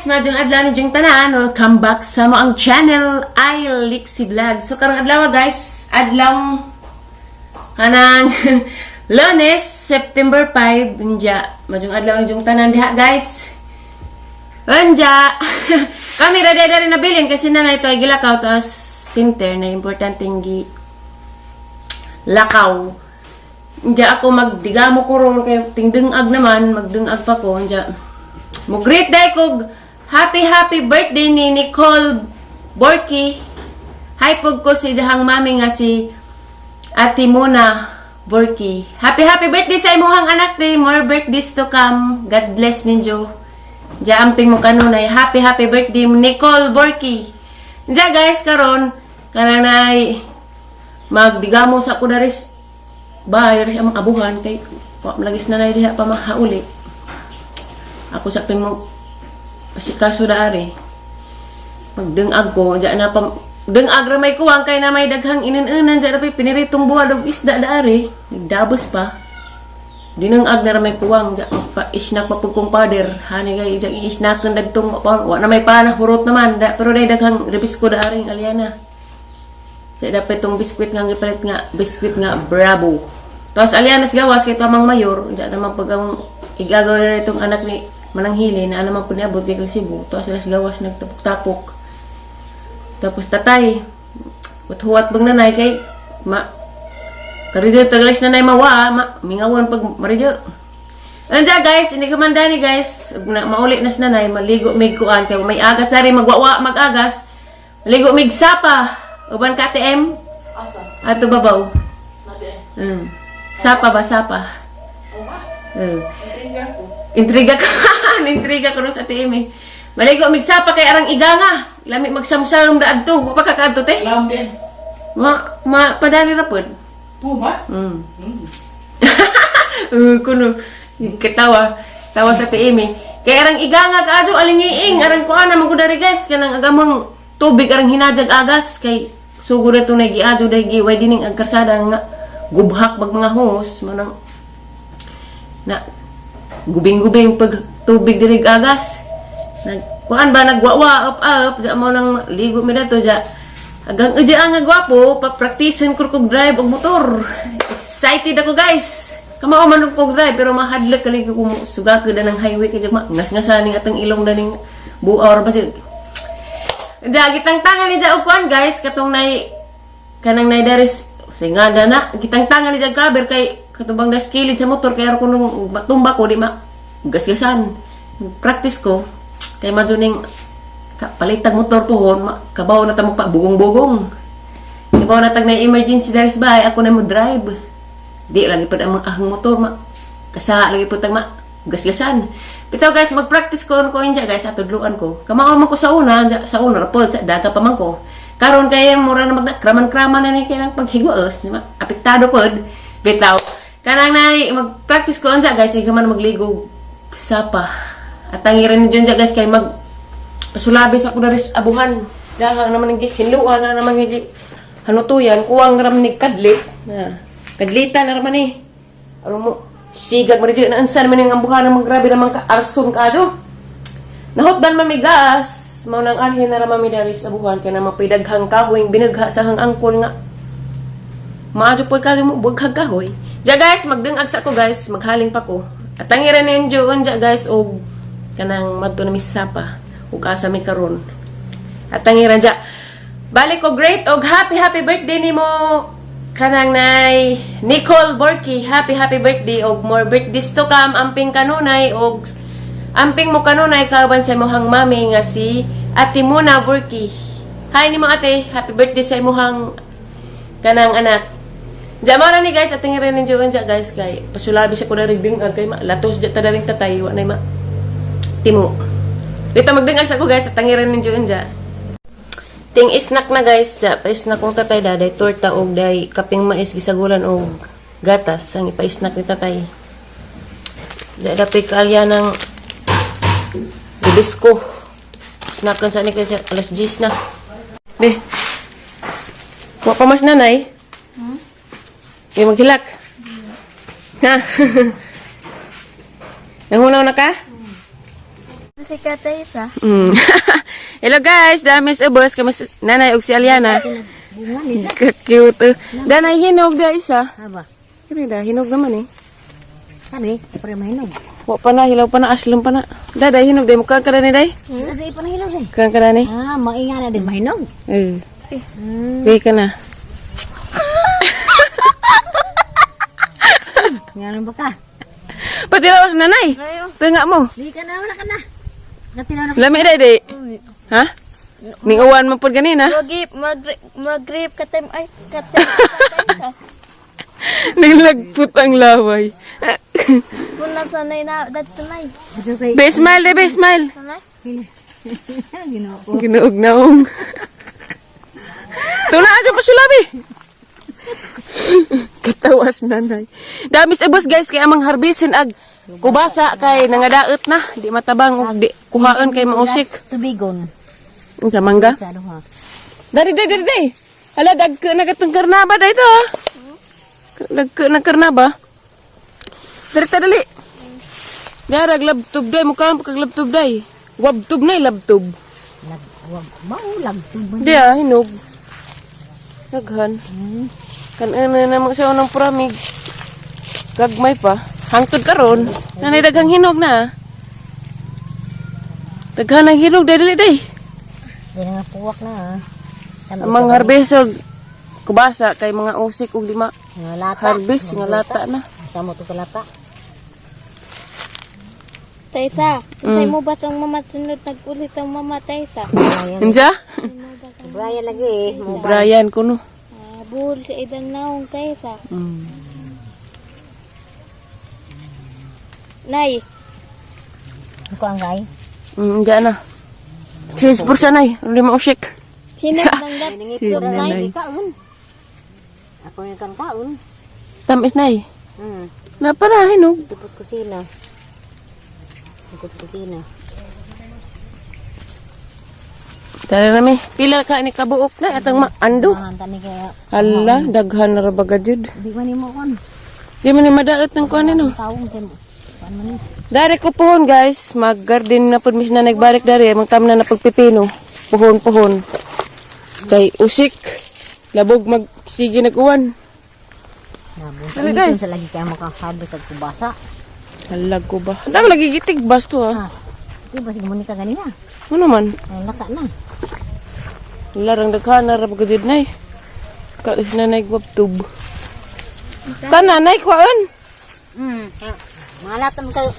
Guys, maayong adlaw ninyong tanan. Welcome back sa among channel, I Lixie Vlog. So karong adlaw, guys, adlaw kanang Lunes, September 5, unya. Maayong adlaw ninyong tanan diha, guys. Unya. Kami ra diri nabilin kasi na ito ay gilakaw tapos center na importanteng gi lakaw. Unya ako magdigamo ko ron kay tingdungag naman, magdungag pa ko. Unya. Mo greet day kog happy happy birthday ni Nicole Borky. Hi pug ko si dihang mami nga si Ate Mona Borky. Happy happy birthday sa imuhang anak day. More birthdays to come. God bless ninyo. Diya amping mo kanunay. Happy happy birthday, Nicole Borky. Diya guys, karon kananay magdigamo sa ko daris ba dari amang abuhan kay wa malagis na diha pa mahauli. Ako sa pimo asikaso daari. Magdungag ko diya na pa dungag ra may kuwang kay na may daghang inin-inan diya na pa piniritong buwad og isda daari. Nagdabos pa. Dinungag na ra may kuwang diya magpa isnak pa pud kong father. Hani kay diya isnakan dagtong pa wa na may pana hurot naman da, pero day daghang rebisko daari ang alyana. Siya dapat itong biskwit nga gipalit nga biskwit nga Bravo. Tapos alyanas gawas kay tamang mayor, diya naman pag ang igagaw na itong anak ni Mananghili na naman po niabot kay Cebu. Tapos sila sa gawas nagtapok-tapok. Tapos tatay, huwat bang nanay kay ma karidyo tagalis nanay mawa, ma, mingawan pag maridyo. Anja guys, hindi ka man dani guys, ug na, mauli na si nanay, maligo mig kuan kay may agas na rin magwawa mag-agas. Maligo mig sapa. Uban ka ATM? Asa? Ato babaw. Natin. Sapa ba sapa? O ba? Mm. Intriga ko. Intriga ko. Intriga ko ro sa ATM eh. Maligo mig sapa kay arang iganga. Lami magsamsam da adto. Wa pa ka kaadto te? Alam din. Ma, ma padali ra pod. Oo ba? Mm. Mm. Kuno katawa tawa sa TM eh. Kay arang iganga kaadto alingiing arang kuana man gud dari guys, kanang agamang tubig arang hinajag agas kay sugod na tunay giadto day gi widening ang karsada nga gubhak bag mga hose manang na gubing-gubing pag tubig diri agas. Nag kuan ba nagwawa up up ja mo nang ligo mi dato ja. Agang uja ang gwapo, pa-practicein ko kog drive og motor. Excited ako, guys. Kamao man og kog drive pero mahadlok kali ko kung suga ko ng highway kay ma ngas-ngasan ning atong ilong daning buaw ra ba jud. Ja gitang tangan ni ja og kuan guys, katong nay kanang nay daris singada na gitang tangan ni ja cover kay katubang das kilid sa motor kay ko nung matumba ko di ma gasgasan. Practice ko kay maduning palitag motor pohon kabaw na ta mo pa bugong-bugong. Kabaw na tag na emergency daris bahay ako na mo drive. Di lagi pud ang ahang motor ma kasa lagi pud tag ma gasgasan. Bitaw guys, mag-practice ko ko inja guys, atudluan ko. Kamao man ko sa una, dya, sa una ra pod, sa daga pa man ko. Karon kay mura na magna kraman-kraman na ni kay nang paghigwaos, di ba? Apektado pod. Bitaw. Kanang nay mag-practice ko unja guys, ikaw man magligo sapa. At tangiran ni dyan guys kay mag pasulabi sa ako daris abuhan. Dahang naman ang hinluan na naman gi hanutuyan kuwang ram ni kadlit. Na. Kadlitan na raman eh. Aron mo sigag mo rin na ansan man yung ambuhan naman grabe naman ka arson ka ato. Nahotdan man may gas. Mao nang alhin na raman mi dari sa abuhan kay na mapidaghang kahoy binagha sa hang angkol nga. Maadyo po ka mo bughag kahoy. Ja guys, magdungag sa ko guys, maghaling pa ko. At tangiran ninyo unja guys og kanang madto na mi sapa ug asa mi karon. At tangiran ja. Balik ko great og happy happy birthday nimo kanang nay Nicole Borky. Happy happy birthday og more birthdays to come. Amping kanunay og amping mo kanunay kauban sa imong mami nga si Ate Mona Borky. Hi nimo ate, happy birthday sa imong kanang anak. Diya mao ni guys, ating rin ninyo unja guys kay pasulabi sa ko na rin kay ma latos diya ta ring tatay wa nay ma timo. Dito magdungag sa ko guys, at tangiran ninyo unja. Ting snack na guys, sa pa-snack kong tatay daday torta og day kaping mais gisagulan og gatas ang ipa-snack ni tatay. Di dapat kaalya ng bibisko. Snackan sa ni kasi alas 10 na. Be. Wa pa mas nanay? Hmm? Di maghilak. Ha? Nangunaw na ka? Si Kataysa. Hello guys, dami sa ubos kami si Nanay ug si Aliana. Bunga ni. Cute. Danay hinog da isa. Haba. Kini da hinog naman eh. Kani, pre mahinog. Wa pa na, hilaw pa na, aslom pa na. Daday hinog day mukha ka day. Kasi pa hinog eh. Kan ka ni. Ah, mainga na din mahinog. Eh. Di ka na. Ngano ba ka? Pati lawas nanay. Tunga mo. Di ka na wala ka na. Natilaw na. Lami day day. Ha? Ning uwan mo pod ganina. Murag murag katay ay katay Kataysa. Naglagpot ang laway. Kung nasanay na dato nay. Ito kay Be smile day, be smile. Sanay. Ginoo ko. Ginuog naong. Tuna aja pa sulabi. Katawas nanay. Dami sa ubos guys kay amang harbisin ag kubasa kay nangadaot na, di matabang ug di kuhaan kay mausik. Tubigon. Unsa mangga? Sa ano ha? Dari dari dari dari. Hala dagko na katong karnaba dito. Ah. Dagko na karnaba. Dari ta dali. Darag labtub day mukha ang pagkaglabtub day. Wabtub na labtub. Lag wag mao lagtub. Di ah, hinog. Daghan. Kan ano na naman siya unang puramig. Gagmay pa. Hangtod karon. Nanay daghang hinog na. Daghan ang hinog day dali day. Di na nga puwak na ha. Ang mga harvest og kubasa kay mga usik og lima Nga lata. harvest nga lata na. Sa mo to kalata. Taysa, unsay mo ba sang mama sunod nag-ulit sang mama Taysa? Unsa? Brian lagi eh. Mo Brian kuno. Ah, buhol sa idang naong Taysa. Nay, ko ang gay. Diyan na. Cheers por sanay, lima usik. hinog ng laptop Nanay. nay. Kaon. Ako yung kan kaon. Tamis nay. Napara hinog. Tapos kusina. Tapos kusina. Tara na mi. Pila ka ni kabuok na atang maando. Ang tani kaya Hala, daghan na ra baga jud. di man nimo kon. Di man ni madaot ng kuan no. Tawong kay mo. Kuan man ni. Dari ko puhon guys, mag-garden na pud mis na nagbalik dari, magtam na na pagpipino. Puhon puhon. Kay usik, labog magsige nag-uwan. Nabong. Dali, guys. Sa lagi kaya makaharvest ag kubasa. Halag ko ba? Ang dami lagi gitig basto ha. Ah. Di ba sige mo ni ka ganina? Ano man? Ay lata na. Larang daghan na ra baga jud nay. Ka na nagwabtub. Kana nay kuan. Mga lata mo kayo.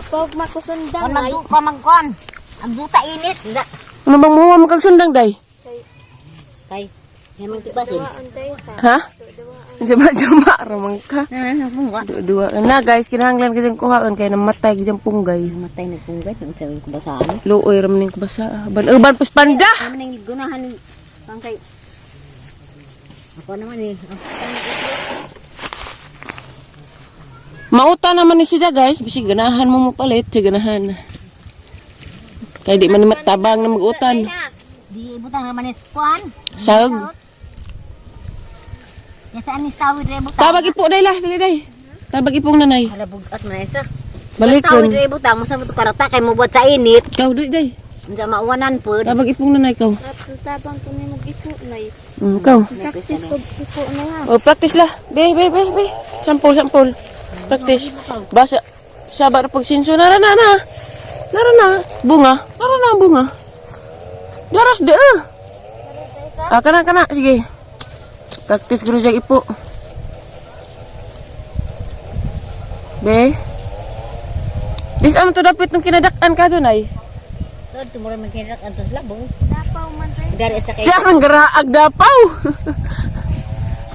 Pag makusundang Kon nay. magdu ka magkon. Ang buta init. Da. Ano bang muwa magkagsundang day? Kay Hemang tibasin. Ang Taysa. Ha? Jama jama ramang ka. Ah, bunga. Dua na guys, kinahanglan kitang kuhaon kay namatay gyud ang punggay. Matay na punggay unsa yung kubasaan. Luoy ra man ning kubasa. Ban uban pus panda. Kami nang gunahan ni pangkay. Ako naman eh. Mauta naman ni siya guys, bisig ganahan mo mopalit, si ganahan. Kay di man ni matabang na magutan. Di ibutang naman is kuan. Sag. Ya saan ni tawid re butang. Tabag ipo day lah, dali day. Tabag ipong nanay. Hala bugat man isa. Tawid Balikon. re butang mo sa mo karata kay mo buhat sa init. Ikaw dali day. Unsa mauwanan pod. Tabag ipong nanay ikaw. Tabang ko ni mag-ipo nay. Ikaw. Practice ko ipo na nga. Oh, practice lah. Be, be, be, be. Sampol, sampol. Practice. Basa. Saba na pagsinso. Nara na, na. Nara na. Bunga. Nara na, bunga. Daras de, ah. Ah, kana, kana. Sige. Practice guro siya ipo. Be. Dis am to dapat nung kinadakan ka doon ay. Tod tumura man kay rak antos labong. Dapaw man Taysa. Dari sa kay Siya ang garaag dapaw.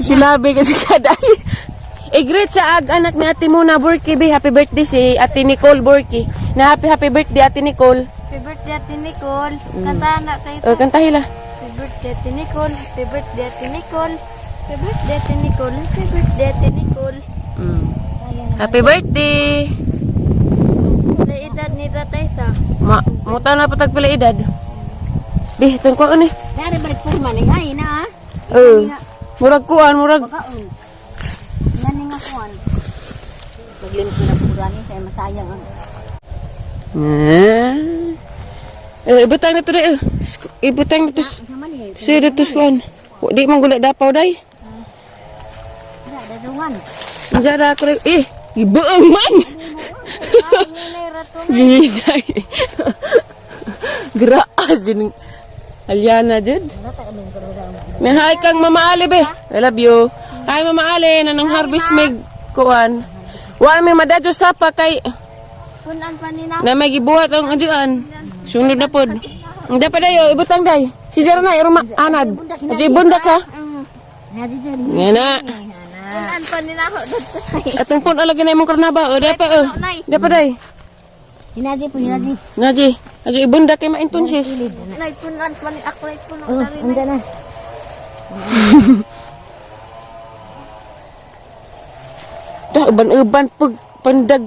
Silabi kasi kaday. I-greet sa ag anak ni Ate Muna Burki. Be, happy birthday si Ate Nicole Burki. Na happy happy birthday Ate Nicole. Happy birthday Ate Nicole. Kanta na Taysa. Kantahi la. Happy birthday Ate Nicole. Happy birthday Ate Nicole. Happy birthday Ate Nicole. Happy birthday Ate Nicole. Happy birthday. Sa edad ni Taysa. Ma, muta na patag pila edad. Be, tangkwa ni. Dari balik purma ni ay na ah. Eh. Murag kuan, murag Kaon. Ngani nga kuan. Maglimot na pura ni sa masayang ang. Ah. Eh, ibutang na to dai. Eh. Ibutang na to. Sama ni. Sa dito kuan. Di man gula dapaw day. Wala, dadungan. Diyan ra ako eh, gibuong man. Gisay. Graas din. Aliana jud. May hi kang Mama Ali be. I love you. Hi Mama Ali, nanang harvest mig kuan. Wa may madadyo sapa kay Punan pa ni na. na may gibuhat ang adyoan. Sunod na pod. Hindi pa dayo, ibutang day. Si Zero na, irong anad. At ibundak ha. Nadi dyan. Nga na. Punan pa ni na ho dito. Atong pun alagay na imong karnaba. O, di pa, o. Di pa day. Hinaji po, hinaji. Naji, adyo ibundak kay mainton siya. Nay punan pa ni ako nay puno Oh, dari. anda na. Dah uban-uban pag pandag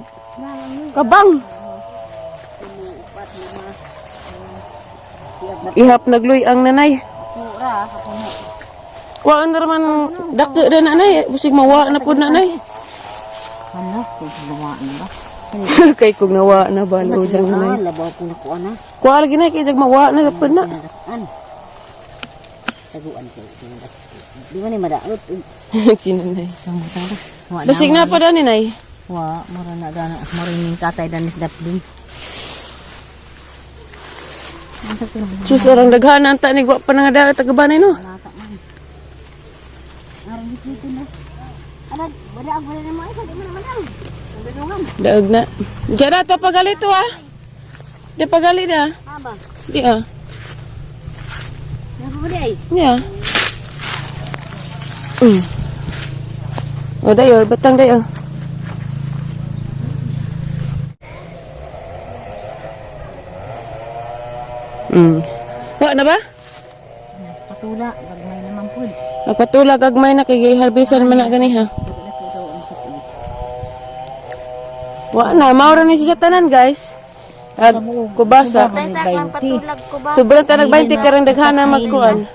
kabang. Ihap nagluy ang nanay. Pura, kapuno. Wa na raman dako na nanay, busig mawa na pud nanay. Ano? Kung gumawa na ba? Kay kung nawa na ba lo jang nanay. Ah, labaw ko na kuha na. Kuha lagi na kay jag mawa na pud na. An. Taguan ko. Di ba ni madaot? Sinanay. Tama tama. Wa na. Basig na pa dani nay. Wa, mura na gana. Mura ning tatay danis dapdin. Sus orang daghan anta ni wa pa nga dagat tagabanay no. Nata man. Aron dito na. Ala, wala ang wala na mo isa, di mo naman ang. Ang dadungan. Daog na. Jara to pagalito ah. Di pagali da. Aba, Di ah. napo ay. Yeah. O dayo, batang dayo. Wa na ba? Patula, gagmay naman pud. Nagpatula gagmay na kay giharbisan man na gani ha. Wala ko daw ang sakit. Wa na, maura ni siya tanan guys. Ag kubasa. Tay sa aklang patulag ko ba? Sobrang tanag 20 karang daghana magkuan.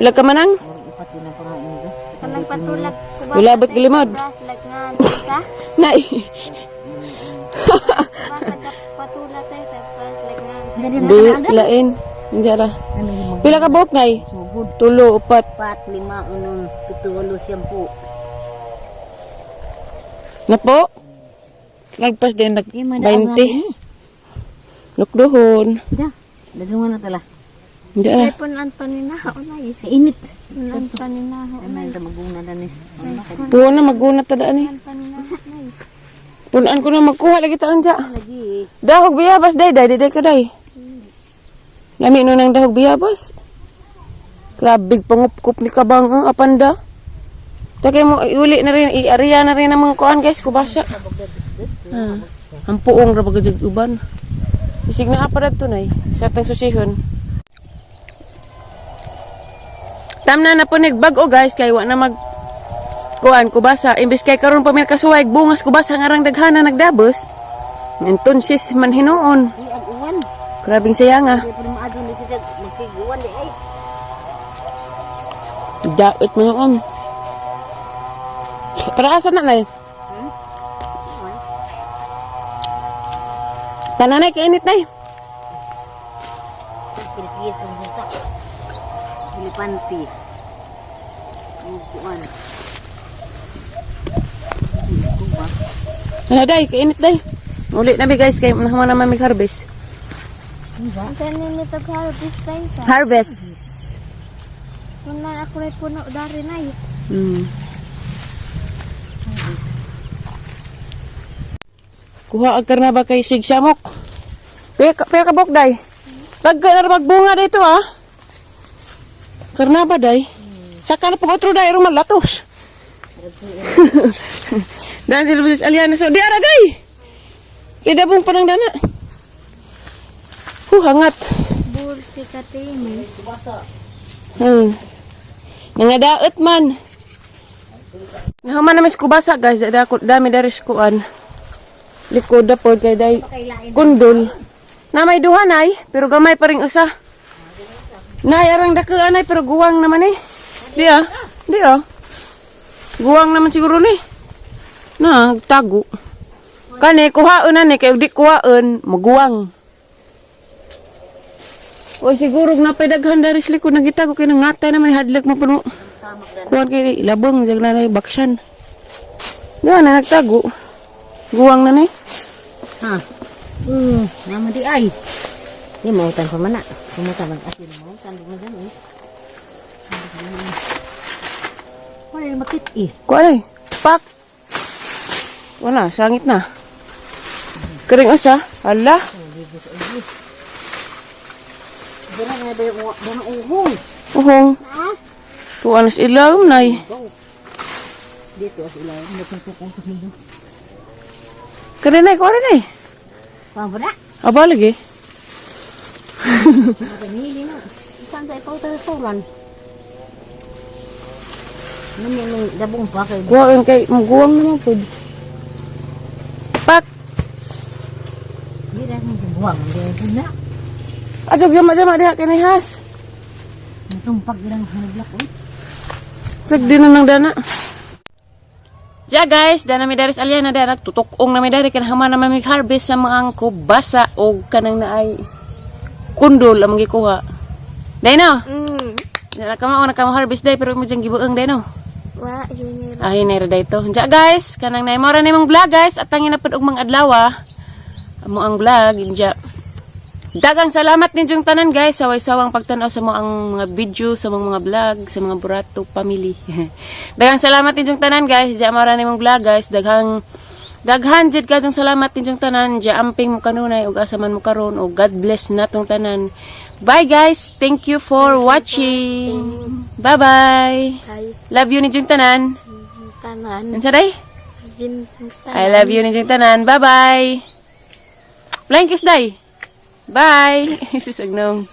Pila ka manang? Murag ipat yun ang pangain niya. Kanang patulag ko ba? Wala ba't gilimod? Like nga sa. Nay. Basta ka patula tayo sa first like nga. Di lain. Hindi ra. Ano yung mag Pila ka buhok nay? sugod? Tulo, upat. 4, 5, 6, 7, 8, 9. Napo? Lagpas din nag Di man daog 20. Lukduhon. Da, dadungan na tala. Hindi ah. Nay punan pa ni na ho nay. Kainit. Punan pa ni na ho. Ano yung maguna danis? Puno na maguna ta daan eh. Punan pa ni na ho nay. Punan ko na magkuha lagi taan dya. Lagi. Dahog biyabas day day day ka day. Lami no nang dahog biyabas. Grabe pangupkup ni kabang ang apanda. Takay mo iuli na rin iariya na rin ang mga kuan guys kubasa. Ah, ang puong ra bagay uban. Isig na apa to nay sa atang susihon. Tam na na po bag-o guys kay wa na mag kuan kubasa imbes kay karon pa mi kasuway bungas kubasa ngarang daghana nagdabos. Entonces man hinuon. Di ang uwan. Grabing saya nga. Di pa maadto ni siya magsiguan di ay. Dait mo yun. Para asa na nay? Tananay kainit nay. Pilipit ang buta. Pilipante. Ang kuan. Ano day, kainit day. Uli na mi guys kay naman naman may harvest. Ang ni nito harvest tayo sa. Harvest. Punan ako nay puno dari nay. Kuha ang karna ba kay sig samok? Pila ka bok day. Tagka na ra magbunga dito ah. Karna ba day? Saka na pag otro day aron malatos. Dan dili ba aliana so di ara day. Kay dabong pa ng dana. Huh, hangat. Bur si katimi. Nangadaot man. Nahuman naman sa kubasa guys. Dami dari sa kuan. Likod na po kay day. Kundol. Na may duha nay, pero gamay pa rin usa. Nay arang dakuan nay pero guwang naman eh. Di ah. Di ah. Guwang naman siguro ni. Na, tago. Kani kuhaon na ni kay di kuhaon maguwang. Oy, siguro na pay daghan dari sa likod nagita ko kay nangatay naman hadlok mo puno. Kuan kay labong jag na baksan. Nga na nagtago. Guwang na ni. Ha. Naman di ay. Di mautan pa man na. Kumuta man asin mautan di man gan eh. Wala na makit eh. Kuan ay. Pak. Wala, sangit na. Kering asa? Hala. Dira nga ba yung dira uhong. Uhong. Tuan sa ilawom nay. Dito as ilaw nagkukutok nito. Kering nay, kuan nay. Pa ba na? Aba lagi. Mapanili na. Saan sa ikaw tayo restaurant? Nami may dabong pa kay Kuhaan kay maguwang naman pud. Pak. Dira ni sa buwang di na. Adjog jama jama diha kini has. Natumpag ilang hanablak oy. Tag din na ng dana. Ja guys, dana mi daris alya na dana tutok-ong na mi dari kanang human na mi harvest sa mga kubasa og kanang naay kundol among gikuha. Day no. Dana ka mao na ka mo harvest day pero imo diyang gibuang day no. Wa, yun. Ay, naira dayto. Ja guys, kanang naay mora na imong vlog guys at tangin na pud og mga adlaw. Amo ang vlog inja. Dagang salamat ninyong tanan guys sa way-sawang pagtan-aw sa mo ang mga video, sa mga vlog, sa mga Burato family. Dagang salamat ninyong tanan guys. Diya mara nimong vlog guys. Daghang daghan jud kayong salamat ninyong tanan. Diya amping mo kanunay ug asa man mo karon ug God bless natong tanan. Bye guys. Thank you for watching. Bye-bye. Ay, Love you ninyong tanan. tanan. Unsa day? Bin, I love you ninyong tanan. Bye-bye. Flying kiss day. Bye. Susagnong.